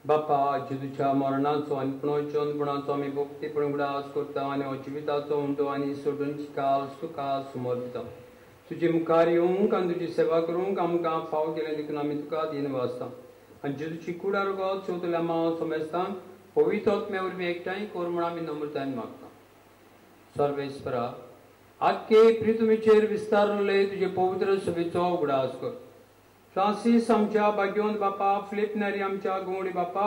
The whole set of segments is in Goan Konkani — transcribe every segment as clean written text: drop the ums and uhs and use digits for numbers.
बापा, जेजूच्या मरणाचो आनी पुनर्जन्मपणाचो आमी भक्तीपण उगडास करता आनी हो जिविताचो उंडो आनी सोडून काल तुका समर्पिता. तुजे मुखार येवंक आनी तुजी सेवा करूंक आमकां फाव केलें देखून आमी तुका दिन वाचता आनी जेजूची कूड आरोगत चवथल्या माव समेस्तांक पवित्र आत्म्या वरवीं एकठांय कर म्हूण आमी नम्रतायेन मागता. सर्वेस्परा, आख्खे पृथ्वीचेर विस्तारले तुजे पवित्र सभेचो उगडास कर. फ्रांसीस आमच्या भाग्यवंत बापा, फिलीप नेरी आमच्या गुंवडी बापा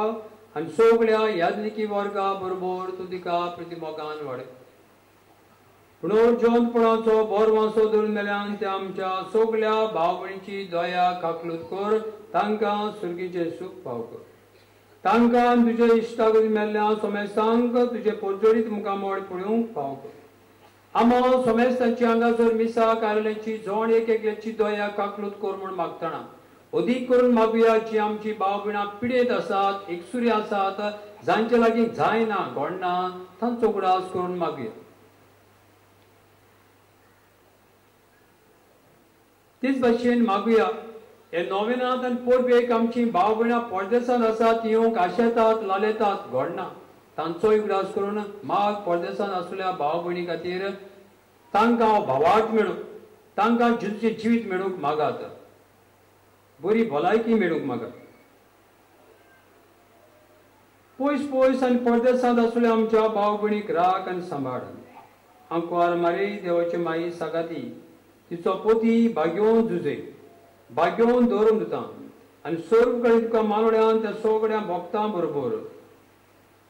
आनी सगळ्या याज्ञिकी वर्गा बरोबर तूं तिका प्रतिमोगान वाडय. पुनर्जन्मपणाचो बरो वांसो धरून मेल्यान त्या आमच्या सगळ्या भाव भयणीची दया काकलूत कर, तांकां सुर्गीचें सूख फाव कर. तांकां तुजे इश्टागती मेल्ल्या समेस्तांक तुजे पोरजोडीत मुखामळ पळोवंक फाव कर. आमो समेस्तांची हांगासर मिसा कार्यालयाची जण एक एकल्याची दया काकलूत कर म्हूण मागतना अदीक करून मागुया जी आमची भाव भयणां पिडेत आसात, एकसुरी आसात, जांचे लागीं जायना घडना तांचो उगडास करून मागुया. तेच भाशेन मागुया हे नोवेनांत आनी परबेक आमची भाव भयणां परदेसांत आसात, येवंक आशेतात, लालेतात, घडना तांचोय उगडास करून माग परदेसांत आसलेल्या भाव भयणी खातीर तांकां भावार्थ मेळूंक, तांकां जेजूचें जिवीत मेळूंक मागात, बरी भलायकी मेळूंक मागात. पयस पयस आनी परदेसांत आसलेल्या आमच्या भाव भयणीक राख आनी सांबाळ. आंकवार मारी देवाची माई सागाती तिचो पोती भाग्योवन जुजे भाग्योवन दवरून दिता आनी सर्व कडेन तुका मानोड्यान त्या सगळ्या भक्तां बरोबर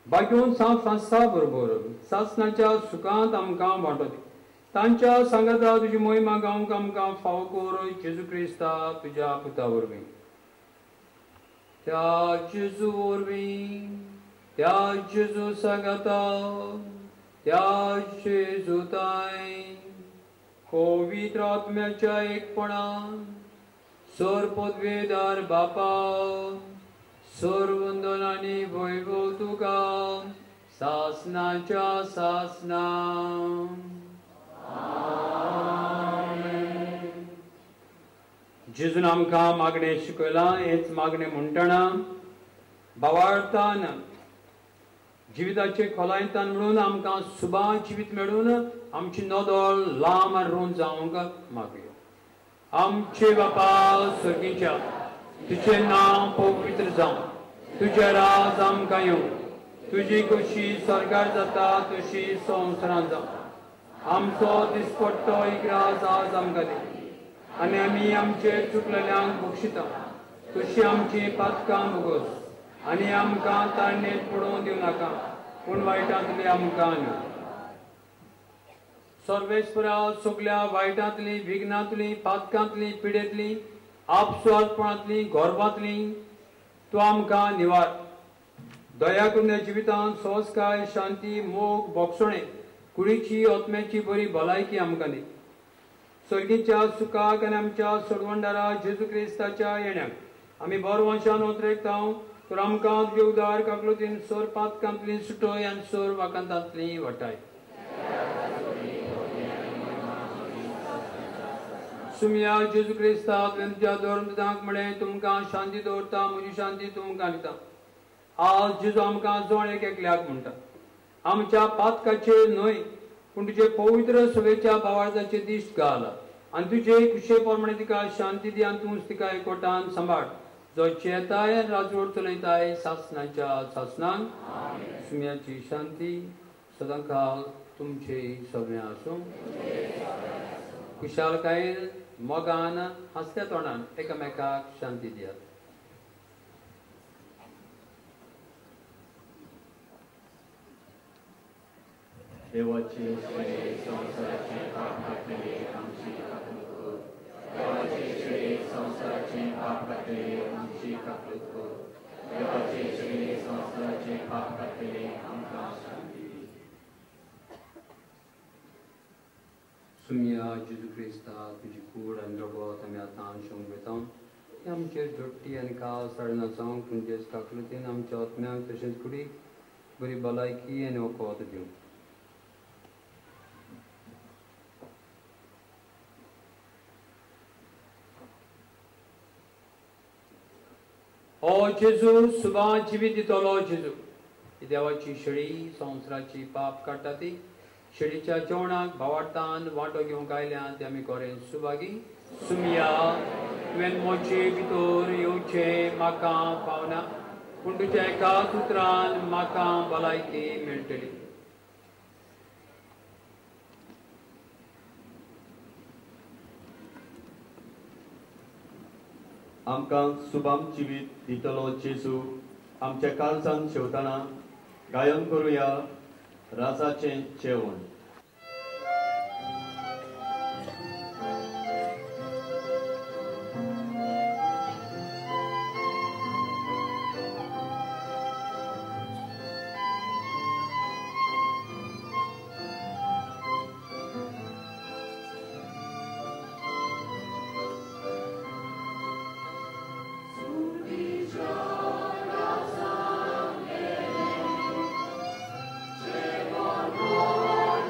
भाग्योवन सांत फ्रांसा बरोबर सासणाच्या सुखांत आमकां वांटो दी. तांच्या सांगाता तुजी मोहिमा गावंक आमकां फाव कर जेजू क्रिस्ता तुज्या पुता वरवीं. त्या जेजू वरवीं, त्या जेजू सांगाता, त्या जेजू ताय पवित्र आत्म्याच्या एकपणान सर पदवेदार बापा सर वंदन आनी वैभव तुका सासनाच्या सासना. जेजून आमकां मागणें शिकयलां, हेच मागणें म्हणटना भावार्थान जिविताचे खोलायेंतल्यान म्हणून आमकां सुबा जिवीत मेळून आमची नदर लांब आनी रूंद जावंक मागया. आमचे बापा सर्गीच्या, तुजें नांव पवित्र जावं, तुजें राज आमकां येवं, तुजी खोशी स्वर्गार जाता तशी संवसारांत जावं. आमचो दिसपट्टो इग्राज आज आमकां दी आनी आमी आमचे चुकलेल्यांक बक्षिता तशी आमची पातकां भोगोस आनी आमकां ताळणेंत पडोवंक दिवं नाका, पूण वायटांतली आमकां न्हय. सर्वेस्परा, सगल्या वायटांतली, विघ्नांतली, पातकांतली, पिडेंतली, आपसुवार्थपणांतली, गर्वांतली तूं आमकां निवार. दया करून जिवितांत संस्कार, शांती, मोग, भोगसणें, कुडीची आत्म्याची बरी भलायकी आमकां दी. सर्गीच्या सुखाक आनी आमच्या सोडवणदारा जेजू क्रिस्ताच्या येण्याक आमी बरो वंशान उतरेकता. तर आमकां तुजे उदार काकलुतीन सोर पातकांतली सुटय आनी सोर वाकांतांतली वटाय. सुमया जेजू क्रिस्ता, तुवें तुज्या धर्मदांक म्हळें, तुमकां शांती दवरता, म्हजी शांती तुमकां दिता. आज जेजू आमकां जण एक एकल्याक म्हणटा, आमच्या पातकाचेर न्हय पूण तुजे पवित्र सभेच्या भावार्थाचे दिश्ट घाल आनी तुजे कुशे प्रमाणे तिका शांती दी आनी तूंच तिका एकवटान सांबाळ, जो चेताय आनी राजवट चलयताय सासणाच्या सासणान. सुम्याची शांती सदांकाल तुमचे सगळें आसूं. खुशालकायेन, मोगान, हांसत्या तोंडान एकामेकाक शांती दियात. देवाचे श्रेय संवसाराचे पाप काडटले आमची काकूट कर. देवाचे श्रेय संवसाराचे पाप काडटले आमची काकूट कर. देवाचे श्रेय संवसाराचे पाप काडटले आमकां शांती दी. सुमया जेजू क्रिस्ता, तुजी कूड आनी रगत आमी आतां शोंग ती आमचेर जोडटी आनी काल साडना जावंक तुमचेच काकलुतीन आमच्या आत्म्याक तशेंच कुडीक बरी भलायकी आनी वखद दिवं. ओ जेजू सुबा जिवीत दितलो जेजू, ही देवाची शेळी संवसाराची पाप काडटा ती शेळीच्या जेवणाक भावार्थान वांटो घेवंक आयल्या ते आमी गोरें सुभागी सुमया. तुवें मोचे भितर येवचें म्हाका पावना, पूण तुज्या एकाच उतरान म्हाका भलायकी मेळटली. आमकां सुबाम जिवीत दितलो जेजू आमच्या काळजान शेवतना गायन करुया राजाचें जेवण. Lord.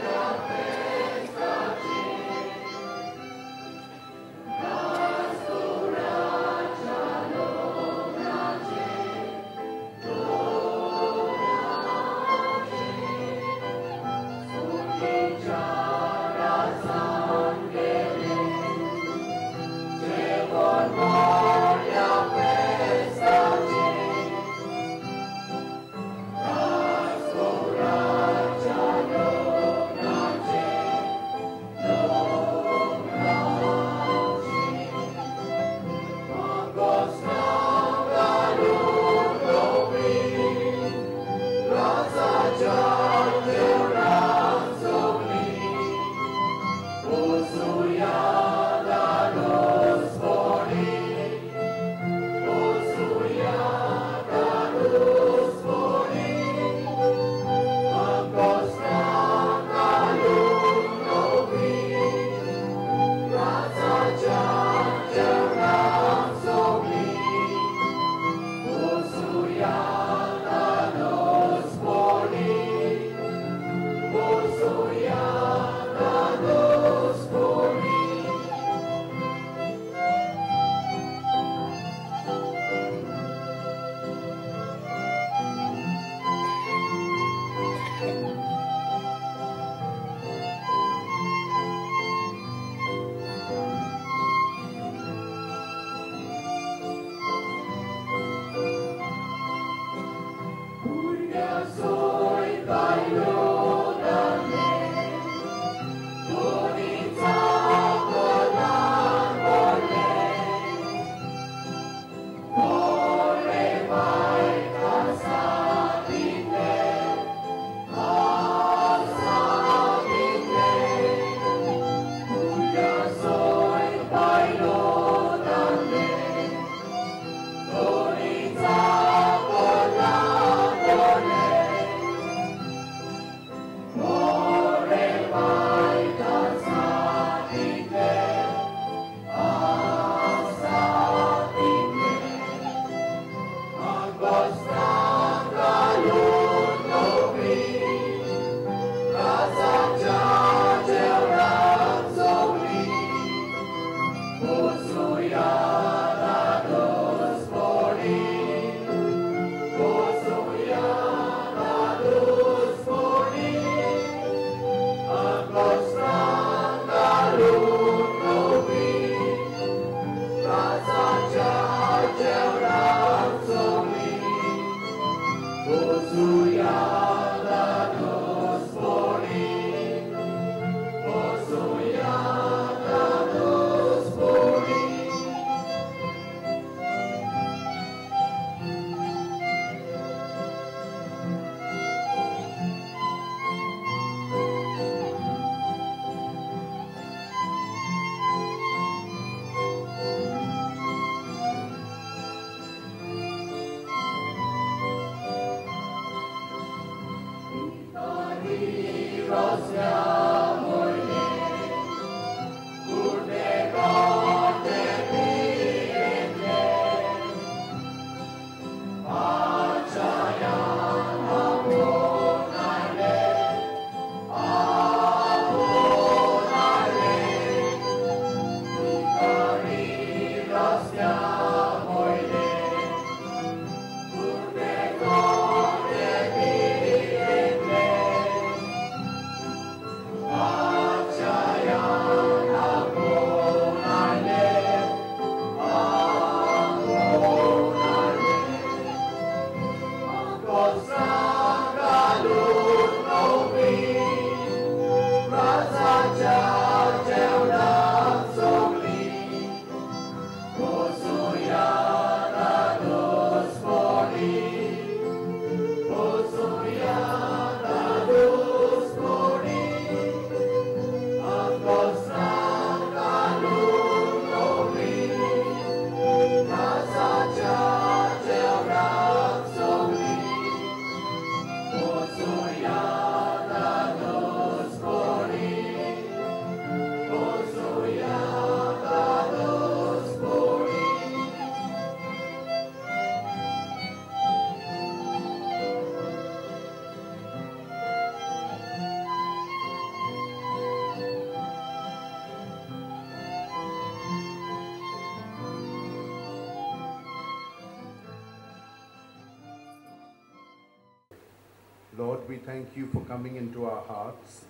Lord, we thank you for coming into our hearts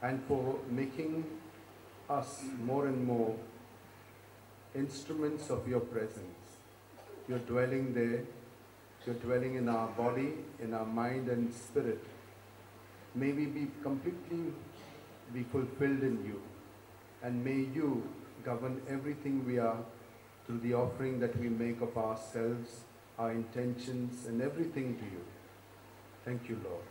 and for making us more and more instruments of your presence. You're dwelling there, you're dwelling in our body, in our mind and spirit. May we be completely be fulfilled in you, and may you govern everything we are through the offering that we make of ourselves, our intentions, and everything to you. Thank you, Lord.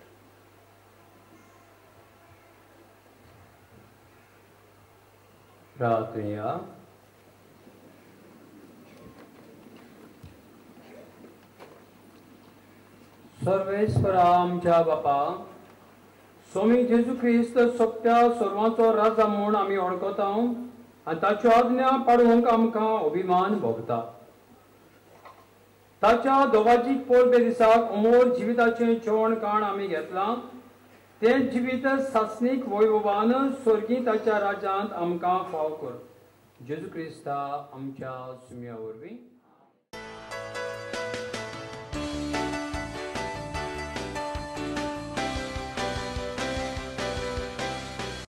प्रार्थना. सर्वेस्परा आमच्या बापा, स्वामी जेजू क्रिस्त सोगत्या सर्वांचो राजा म्हूण आमी वळखता आनी ताच्यो आज्ञा पाडूंक आमकां अभिमान भोगता. ताच्या दोवाजीक परबे दिसाक अमोर जिविताचें जेवण खाण आमी घेतलां, तें जिवीत सासणीक वैभवान स्वर्गीं ताच्या राज्यांत आमकां फाव कर. जेजू क्रिस्ता आमच्या सुम्या वरवीं.